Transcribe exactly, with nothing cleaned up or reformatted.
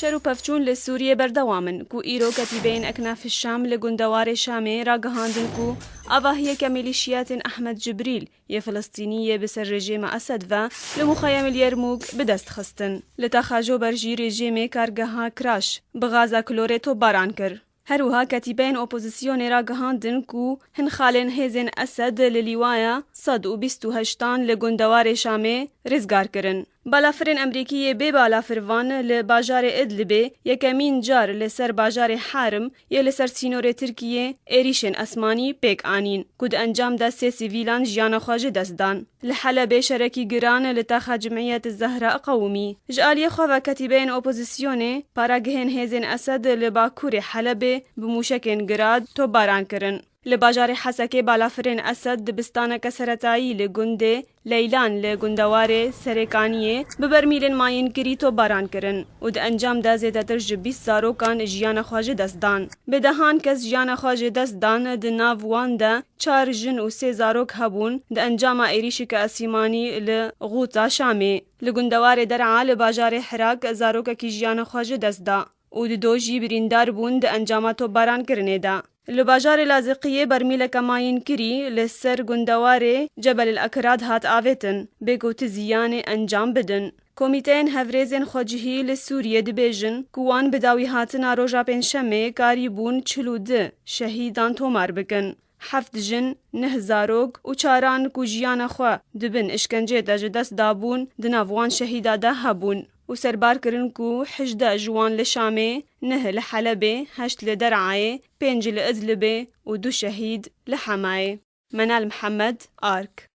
Şer û pevçûn li Sûriyê berdewam in, ku îro ketîbeyên Eknaf Şam li gundewarê Şamê ragihandin ku avahiyeke mîlîşiyatên Ehmed Cibrîl yê Filistînî yê bi ser rejîma Esed ve li muxeyem li Yermûk bi dest xistin. Li taxa Jober jî rejîmê kargeha Kraş bi gaza klorê topbaran kir. Her wiha ketîbeyên opozisyonê ragihandin ku hin xalên hêzên Esed li lîwaya sed û bîst û heştan li gundewarê Şamê rizgar kirin. Balafirên Emerîkî yê bê balafirvan li bajarê Idlibê yekemîn car li ser bajarê Harim yê li ser sînorê Tirkiyê êrîşên esmanî pêk anîn, ku di encam de sê sivîlan jiyana xwe ji dest dan. Li Helebê şerekî giran li taxa Cimiyet Zehra Qewimî. Ji aliyê xwe ve ketîbeyên opozisyonê paragihên hêzên Esed li bakurê Helebê bi mûşekên Grad topbaran kirin. Li bajarê Hesekê balafirên Esed dibistaneke seretayî li gundê Leylan li gundewarê Serêkaniyê bi bermîlên mayînkirî topbaran kirin û di encam de zêdetir ji bîst zarokan jiyana xwe ji dest dan. Bi dehan kes jiyana xwe ji dest dan, di nav wan de çar jin û sê zarok hebûn, di encama êrîşeke esîmanî li Xûta Şamê. Li gundewarê Der'a li bajarê Hirak zarokekî jiyana xwe ji dest da û dido jî birîndar bûn di encama topbarankirinê de. Li bajarê Laziqiyê bermîleke mayînkirî li ser gundewarê Cebel el Akrad hat avêtin, bê ku ti ziyanê encam bidin. Komîteyên hevrêzên xwecihî li Sûriyê dibêjin ku wan bi dawîhatina roja Pêncşemê karîbûn çil û du şehîdan tomar bikin. Heft jin, neh zarok û çaran ku jiyana xwe di bin îşkencê de ji dest dabûn, di nav wan şehîda de hebûn û serbar kirin ku hejdeh ji wan li Şamê, neh li Helebê, heşt li Der'ayê, pênc li Idlibê û du şehîd li Hemayê. Menal Mihemed, Ark.